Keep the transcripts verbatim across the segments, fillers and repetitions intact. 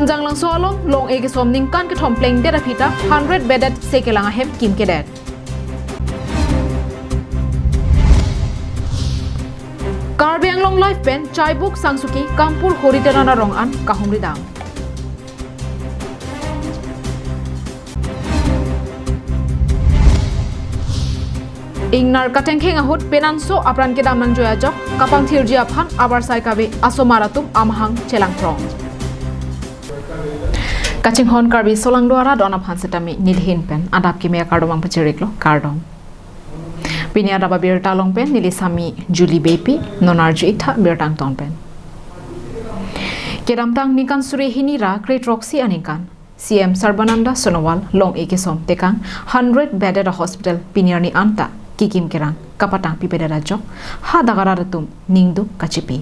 Hanjanglangso along long-e kesom ningkan kethom plengdet aphi ta hundred bedded se kelang ahem kimkedet. Karbi Anglong Live pen Chaibuk Sangsuki Kampur Horiteron arong an kahumri dam. Ingnar katengkheng ahut penangso apran kedam nangjoi ajok kapangthirji aphan avarsai kave asomar atum amahang chelangthrong. Kachinghon Karbi solangdo arat do-an aphan setame nelihin pen adap kimi akardom nangpachiriklo, kardom. Pini adap abirta along pen neli sami Julie Beypi, non arju-ik tha birta angton pen. Kedamtang ningkan suri hini ra kre throksi aningkan C M Sarbananda Sonowal long-e kesom tekang hundred bedded hospital pini arni anta kekim kerang kapatang pipedet ajok hadak arat atum ningduk kachipi.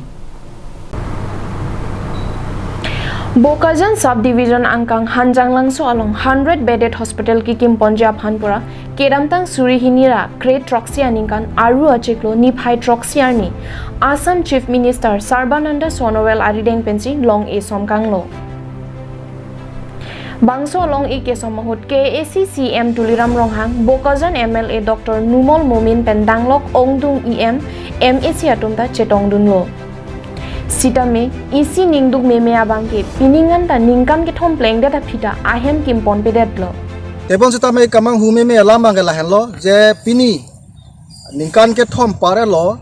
Bokajan Sub Division angkang Hanjanglangso along hundred bedded hospital kekim ponji aphan pura kedamtang suri hini ra kre throksi aningkan Aru achiklo niphai throksi arni Assam Chief Minister Sarbananda Sonowal arideng pensi long-e som kanglo. Bangso long-e kesom ahut K A A C C M Tuliram Ronghang, Bokajan M L A Doctor Numal Momin pen danglok ongdung E M, M A C atum ta chetongdunlo. Sitame isi ningduk meme abangke pining anta ningkan kethom plengdet aphi ta ahem kimponpedetlo. Tebon sitame kamanghu meme alam abangke lahenlo, je pini ningkan kethom parelo,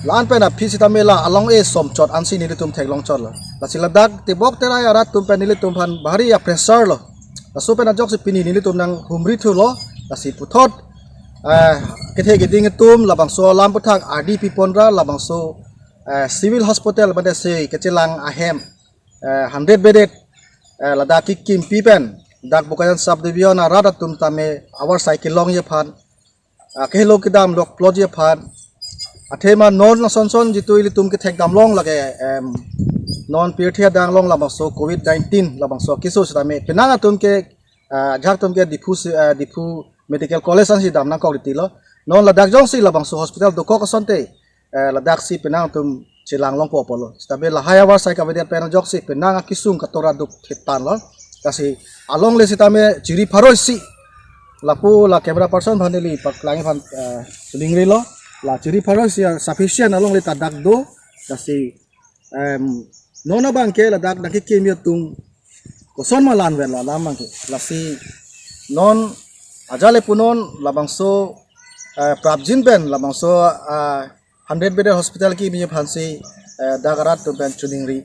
la-an pen aphi sitame la along-e somchot ansi nelitum theklongchotlo. Lasi ladak tebok terai arat atum pen nelitum aphan bahari a-pressure lo. Laso pen ajoksi pini nelitum nanghumri thulo. Lasi puthot, eh, kethe keding atum labangso alam aputhak ardi piponra labangso, eh, civil hospital mate se kachelang ahem, eh, hundred bedded, eh, ladak kekimpi pen dak Bokajan Sub Division arat atum tame avarsai kelongji aphan, ah, kehelo kedam lokplotji aphan. Athema non asonson jitu ilitum kethekdam long lake, em, non pirthe adang along labangso covid nineteen labangso keso sitame penang atum ke, ah, ajahak atum ke Diphu si, ah, Diphu Medical College ansi dam nangkok ritilo. Non ladak jongsi labangso hospital dokok asonte, eh, ladak si penang atum chelang longpo apotlo. Sitame lahai avarsai kavedet pen ajoksi penang akesung katora duk thetanlo. Lasi alongle sitame chiri pharo isi. Lapu la camera person aphan neli paklang aphan, eh, suningrilo. La chiri pharo isi sufficient alongle ta dak do. Lasi, em, non abangke ladak nangkekimji atum koson ma la-an vet lo alam abangke. Lasi non ajale punon labangso, eh, prapjin pen labangso, eh, hundred bedded hospital kekimji aphansi, eh, dak arat atum pen choningri.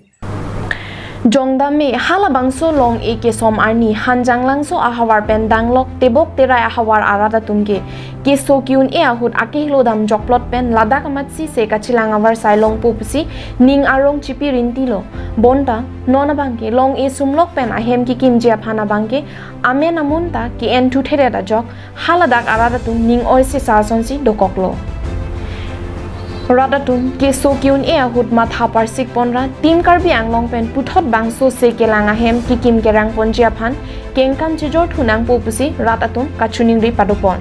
Jongdam me halabangso long-e kesom arni Hanjanglangso ahavar pen danglok tebok terai ahavar arat atum ke keso ki-un-e ahut akehelo dam jokplot pen ladak amatsi se kachelang avarsai longpo pusi ning arong chipi rintilo. Bonta non abangke long-e sumlok pen ahem kekimji aphan abangke amen amun ta ke-en thuthedet ajok haladak arat atum ning oi sesa asonsi dokoklo. Rat atum keso ki-un-e ahut matha parsik ponra Team Karbi Anglong pen puthot bangso se kelang ahem kekim kerang ponji aphan kengkam chejor thu nangpo pusi rat atum kachoningri padopon.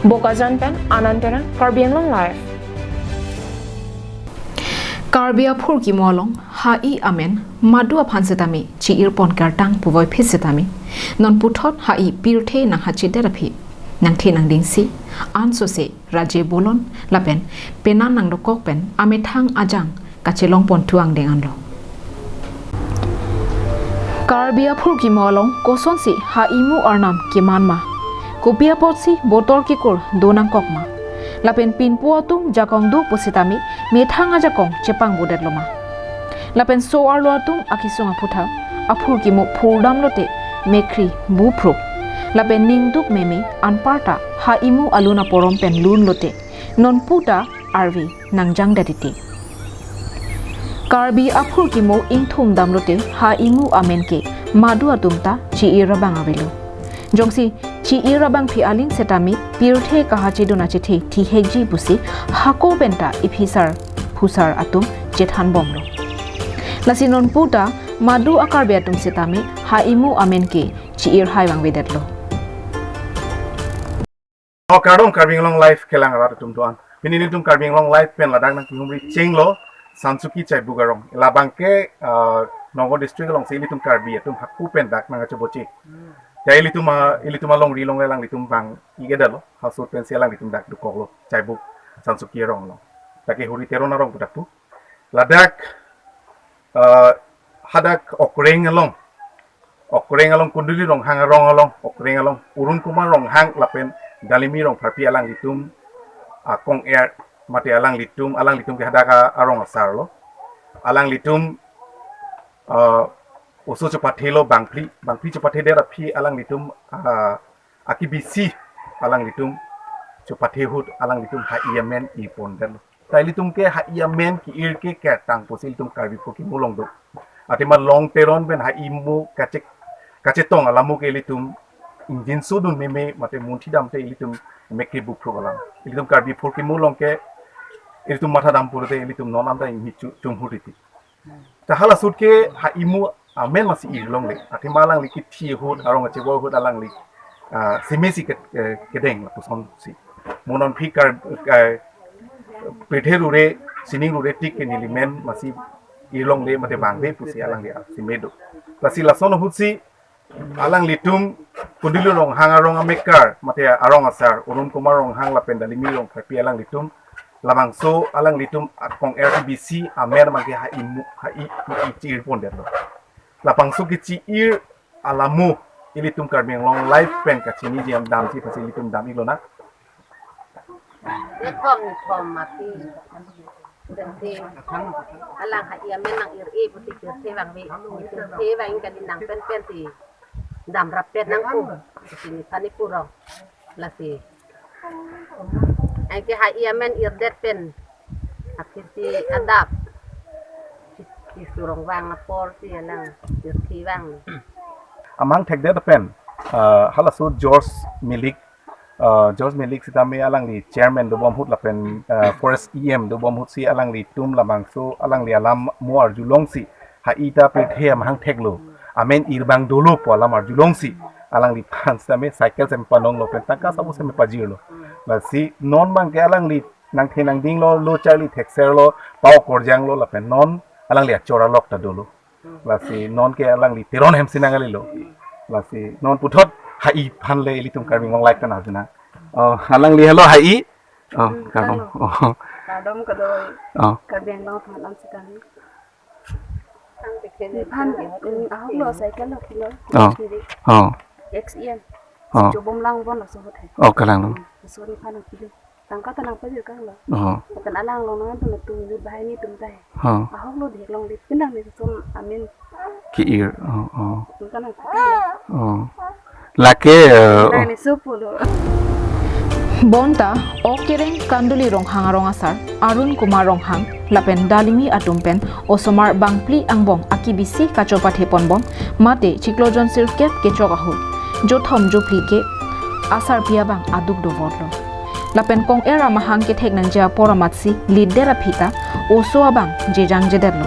Bokajan pen Anand Terang, Karbi Anglong Live. Karbi aphurkimo along ha-i amen madu aphan setame chi-ir pon kertang puvoiphit setame non puthot ha-i pirthe nanghachidet aphi nangthe nangdingsi ansose raje bolon lapen penan nangdokok pen amethang ajang kachelong pon thu angdeng anlo. Karbi aphurkimo along kosonsi ha-imu arnam keman ma? Kopi apotsi botor kekur do nangkok ma? Lapen pinpo atum jakong do pusitame methang ajakong chepangbodet lo ma? Lapen so-arlo atum akesung aphuthak aphurkimo phurdam lote mekhri buphruk. Lapen ningduk meme anparta ha-imu alun aporom pen lun lote nonpu ta arve nangjangdet titi. Karbi aphurkimo ingthum dam lote ha-imu amen ke madu atum ta chi-ir abang avelo. Jongsi chi-ir abangpi aling setame pirthe kahachedun achethe thihekji pusi hako penta iphisar phusar atum chethan bomlo. Lasi nonpu ta madu a-Karbi atum setame ha-imu amen ke chi-ir hai vangvedetlo. Oh, kardom Karbi Anglong Live kelang arat atum do-an. Pini nelitum Karbi Anglong Live pen ladak nangkehumri chenglo Sangsuki Chaibuk arong. Labangke, ah, Nongkrong district alongsi ilitum Karbi atum hako pen dak nangkacheboche. Jai ilitum a, ilitum alongri along alanglitum vang-ik-edetlo, halaso pensi alanglitum dak dokoklo, Chaibuk Sansuki arong along. Lake Hori Teron arong pu dak pu. Ladak, eh, hadak Okreng along, Okreng along Kunduli Ronghang arong along, Okreng along Arun Kumar Ronghang lapen Dalimi Rongpharpi alanglitum, ah, kong-er mate alanglitum, alanglitum ke hadak a-, arong asarlo. Alanglitum, ah, oso chepathelo bangphli, bangphli chepathe det aphi alanglitum, ah, akibisi alanglitum chepathe ahut alanglitum ha-i amen irpondetlo. Ta ilitum ke ha-i amen ki-ir ke kertang pusi ilitum Karbi Phurkimo along do. Athema Long Teron pen ha-i mo kache-, kachetong alamo ke ilitum ingjinso dun meme mate munthi damte ilitum mekri bupru alam. Ilitum Karbi Phurkimo along ke ilitum matha dam pulote ilitum non anta inghi chu-, chumhur titi. Ta hala ahut ke ha-i mo amen masi irlongle. Athema alangli kithi ahut, arong kachebor ahut alangli, ah, simesi ke, eh, kedeng lapusonsi. Mo non aphi Kar, eh, pirthe rure, sining rure tik ke neli men masi irlongle mate vangve pusi alangli asime do. Lasi lason ahutsi alanglitum Kunduli Ronghang arong amekar mate arong asar Arun Kumar Ronghang lapen Dalimi Rongpharpi alanglitum labangso alanglitum akong-er akibisi amen abangke ha-i mo, ha-i, ha-i chi-irpondetlo. Labangso kechi-ir alamo ilitum Karbi Anglong Live pen kachiniji damsi pusi ilitum dam-iklonang. Nithom nithom mati. Pensi alang ha-i amen nang-ir-e pusi pirthe vangve. Pirthe vang kali nang penpensi damrappet nangpo. Pusi niphan nipurong. Lasi anke ha-i amen irdet pen aphisi adap. Chisurong vang aporsi alang pirthe vang. Amang thekdet pen, ah, halaso George Milik, ah, George Milik sitame alangli chairman dobom ahut lapen, ah, forest E M dobom ahutsi alanglitum labangso alangli alam mo arjulongsi ha-i ta pirthe amahang theklo, amen ir abang dolo pu alam arjulongsi alangliphan sitame cycle sem panonglo pen tangka sabo sem pajirlo. Lasi non abangke alangli nangthe nangdinglo, lo charli thekserlo, pao korjanglo lapen non alangli achor alok ta dolo. Lasi non ke alangli Teron hemsi nangkalilo. Lasi non puthot ha-i aphan le ilitum Karbi Anglong Live pen arjunang. Oh, alangli helo ha-i. Oh, Hmm, kardom. Helo. Oh. Kardom kadoi. Oh. Karbi Anglong aphan an sekali. Niphan, hmm, ahok lo, cycle lo kilo. Oh. Kiri. Oh. X E M. Oh. Chobom lang bon lo so hote. Oh, kalang lo. Hmm, so niphan ang kilo. Tangka ta nangpajir kang lo. Oh. Lapen alang along nang tum tum yut bahai ni tum tai. Oh. Ahok lo dek long dek pinang ni som amen. Ki-ir. Oh, oh. Tum ta nang kilo. Oh. Lake, eh, Nang ni supu lo. Bonta, Okreng Kunduli Ronghang arong asar, Arun Kumar Ronghang, lapen Dalimi atum pen, osomar bangphli angbong akibisi kachopatheponbom, mate chiklo jon sirkep kechok ahut, jothom jophli ke asarpi abang aduk dovotlo. Lapen kong-er amahang kethek nangji apor amatsi leader aphi ta oso abang jejang jedetlo.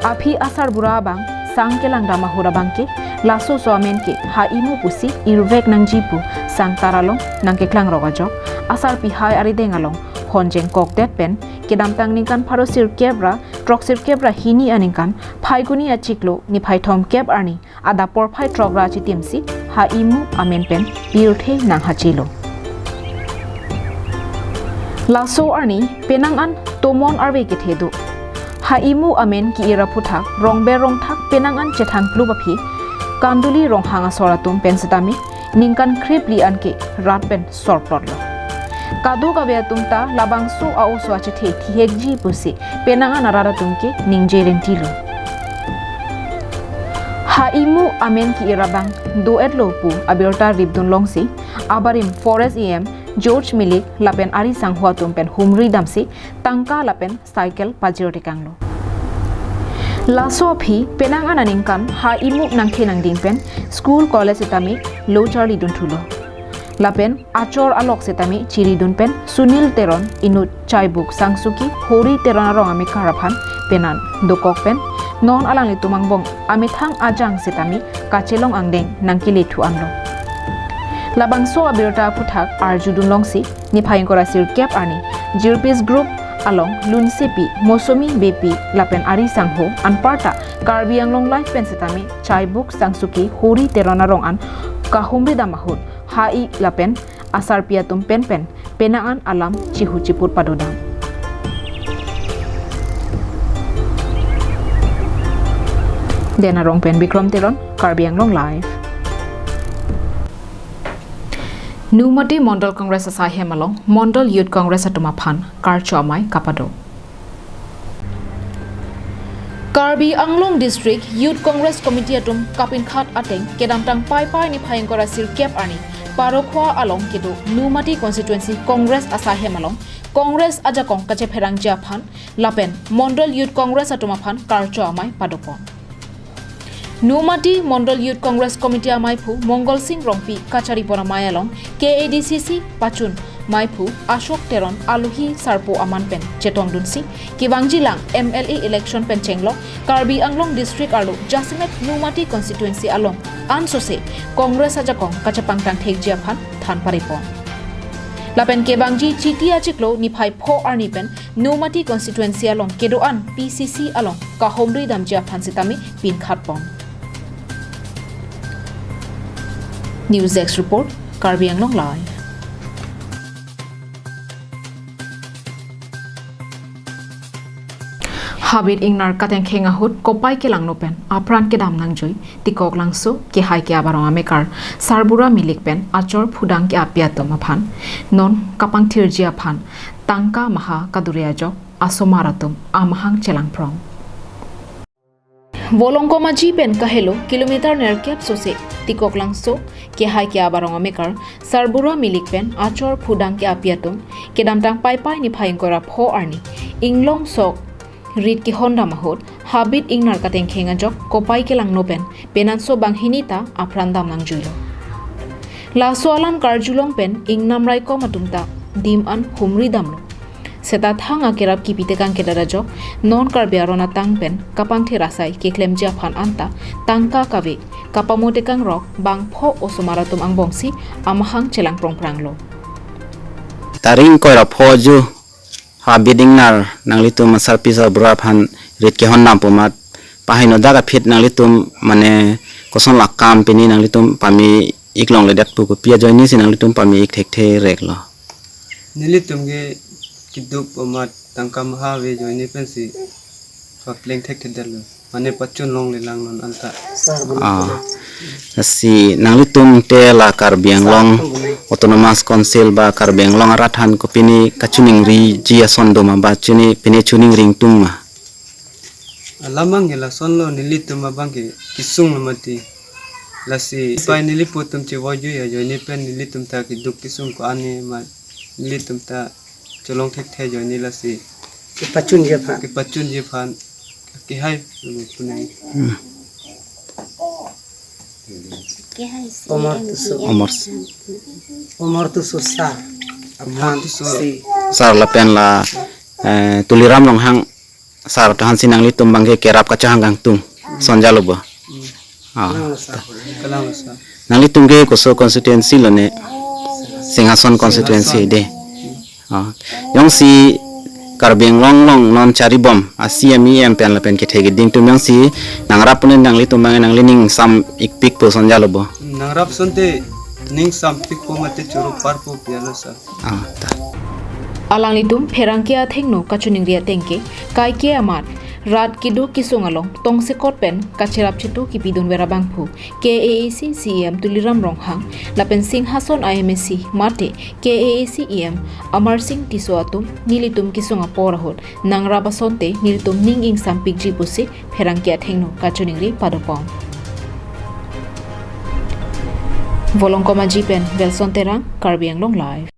Aphi asarbura abang sang kelangdam ahut abangke laso oso amen ke ha-i mo pusi irvek nangji pu sang taralong nangkeklang rok ajok asarpi hai arideng along honjeng kokdet pen kedamtang ningkan pharo sirkep ra throk sirkep ra hini aningkan Phaiguni achiklo niphai thomkep arni adap porphai throk ra chitimsi ha-i mo amen pen pirthe nanghachelo. Laso arni penang an tomon arve kethe do. Ha-i mo amen ki-ir aphuthak rongber rongthak penang an chethang klup aphi Kunduli Ronghang asor atum pen setame ningkan krepli anke rat pen sorplotlo. Kadokave atum ta labangso a-oso achethe thihekji pusi penang an arat atum ke ningje rentilo. Ha-i mo amen ki-ir abang do-etlo pu abirta ripdun longsi abarim Forest E M George Milik lapen ari sangho atum pen humri damsi tangka lapen cycle pajir tekanglo. Laso aphi penang an aningkan ha-i mo nangthe nangding pen school college setame lo charli dunthulo. Lapen achor alok setame chiridun pen Sunil Teron inut Chaibuk Sangsuki Hori Teron arong amekar aphan penan dokok pen non alanglitum angbong amethang ajang setame kachelong angdeng nangkelethu anlo. Labangso abirta aphuthak arjudun longsi niphai ingkoi ra sirkep arni Jirpis Group along Lunsepi, Mosomi Beypi lapen ari sangho anparta Karbi Anglong Live pen setame Chaibuk Sangsuki Hori Teron arong an kahumri dam ahut ha-i lapen asarpi atum pen pen penang an alam chihu chiput padodam. Den arong pen Bikram Teron, Karbi Anglong Live. Nomati Mondol Congress asaihem along Mondol Youth Congress atum aphan karcho amei kapado. Karbi Anglong District Youth Congress Committee atum kapinkhat ateng kedamtang Paipai niphai ingkoi ra sirkep arni Parokhwa along kedo Nomati Constituency Congress asaihem along Congress ajakong kachepherangji aphan lapen Mondol Youth Congress atum aphan karcho amei padopon. Nomati Mondol Youth Congress Committee ameiphu Mongol Sing Rongpi kacharipon amei along K A D C C pachun meiphu Ashok Teron alohi sarpo aman pen chetongdunsi kevangjilang M L A election pen chenglok Karbi Anglong District arlo jasemet Nomati Constituency along ansose Congress ajakong kachepangtang thekji aphan than paripon. Lapen kevangji Chiti achiklo niphai pho arni pen Nomati Constituency along kedo-an P C C along kahumri damji aphan setame pinkhatpon. News Desk Report, Karbi Anglong Live. Habit ingnar katengkheng ahut kopai kelangno pen apran kedam nangjui Tikoklangso kehai ke-ap arong amekar Sarbura Milik pen achor phudang ke-api atum aphan non kapangthirji aphan tangka maha kadure ajok asomar atum amahang chelangprong. Volongkom Aji pen kahelo kilometer nerkep sose Tikoklangso kehai ke-ap arong amekar Sarbura Milik pen achor phudang ke-api atum kedamtang Paipai niphai ingkoi ra pho arni inglong sok rit kehondam ahut habit ingnar katengkheng ajok kopai kelangno pen penanso banghini ta apran dam nangjuilo. Laso alam karjulong pen ingnam raikom atum ta dim an humri damlo. Seta thang akerap kipi tekang kedat ajok non Karbi aron atang pen kapangthir asai keklemji aphan anta tangka kave kapamo tekang rok bang pho osomar atum angbongsi amahang chelangprongpranglo. Tarik ingkoi ra pho ajo habit ingnar nanglitum asarpi sarbura aphan rit kehondam pu amat pahai nodak aphi nanglitum mane koson lakam pini nanglitum pame-ik longledet pu kopi ajoinesi nanglitum pame-ik thekthe reklo? Nelitum ke keduk pu amat tangka maha ave ajoine pensi papleng thekthedetlo. Mane pachun longlelang non anta. Ah. Si nanglitum te la Karbi Anglong Autonomous Council ba Karbi Anglong arat aphan kopine kachiningriji ason do ma ba chini pine chiningri ingtung ma? Alamang ke lasonlo, nelitum abang ke kesung lo mati. Lasi pai neli pu atum chevoijui ajoine pen nelitum ta keduk kesung ko-an ma nelitum ta cholong thekthe ajoine lasi kepachunji aphan. Kepachunji aphan. Kehai lo punai. Hmm. Kehai si Omor M Tusu. P M. Omor. Omor Tusu sar. Omor Tusu. Si. Sar lapen la, eh, Tuliram Ronghang sar ta aphansi nanglitum abang ke kerap kachehang kangtung. Sonjalo bo. Hmm. Ah. Kalang lo sar. Kalang lo sar. Nanglitum ke koso constituency lo ne? Singhason constituency de. Ah. Jongsi Karbi Anglong along non charibom a C M E M pen lapen kethe keding atum jongsi nangrap pu nanglitum abang nangli ning sam-ikpik pu sonjalo bo. Nangrap asonte ning sampik pu mate choro parpo pu alo sar. Ah, ta. Alanglitum pherangke athengno kachiningri ateng ke kaike amat rat keduk kesung along tongsekot pen kacherap chetu kipidunver abangphu K A A C C E M Tuliram Ronghang lapen Singhason I M A C mate K A A C E M Amarsing Tisso atum nelitum kesung apor ahut nangrap asonte nelitum ning ingsampikji pusi pherangke athengno kachiningri padopon. Volongkom Aji pen Welson Terang, Karbi Anglong Live.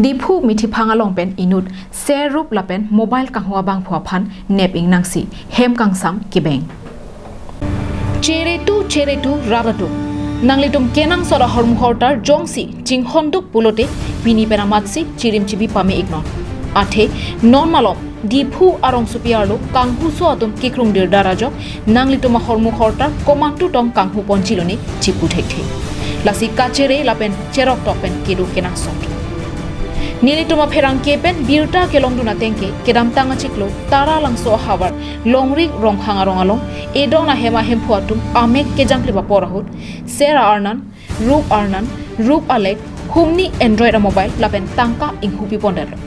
Diphu Mithiphang along pen inut ser rup lapen mobile kanghu abangphu aphan nep ingnangsi hem kangsam kebeng. Cheretu cheretu rat atum, nanglitum kenangsot ahormu hortar jongsi chinghonduk pulote pini pen amatsi chirim chibi pame-iknon. Athe non malom Diphu arongsopi arlo kanghuso atum kekrungdir dar ajok nanglitum ahormu hortar komantu tong kanghuponji lone chipu thekthe. Lasi kachere lapen cheroktok pen kedo kenangsot. Nelitum apherangke pen birta kelongdun atengke kedamtang achiklo Taralangso ahavar Longri Rongkhang arong along edon ahem ahemphu atum amek kejangklip apor ahut ser a-arnan, rup arnan, rup alek, humni Android a-mobile lapen tangka inghupi pondetlo.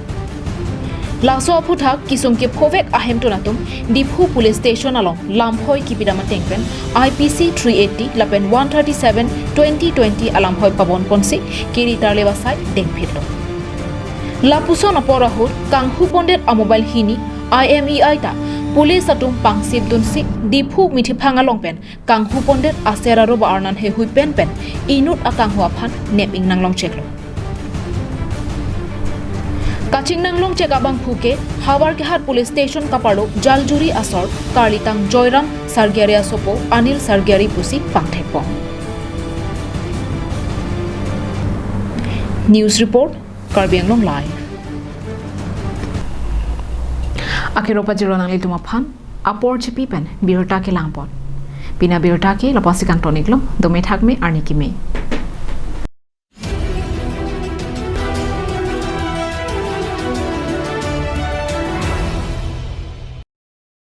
Laso aphuthak kisung kephovek ahemtun atum Diphu Police Station along lamphoi kipidam ateng pen I P C three eighty lapen one thirty-seven twenty twenty alamphoi pabon ponsi kiri tarlip asai dengphitlo. Lapuson apor ahut kanghu pondet a-mobile hini I M E I ta police atum pangsip dunsi Diphu mithiphang along pen kanghu pondet aser arup arnan heihui pen pen inut akanghu aphan nep ingnang longcheklo. Kachingnang longchek abangphu ke Howraghat Police Station kaparlo Jaljuri asor karlitang Joyram Sargari asopo Anil Sargari pusi pangthekpon. News report, Karbi Anglong Live. Akhiro pajirlo nanglitum aphan apor chipi pen birta kelangpon. Pini abirta ke lapasi kangtoniklo, dome thakme arni keme.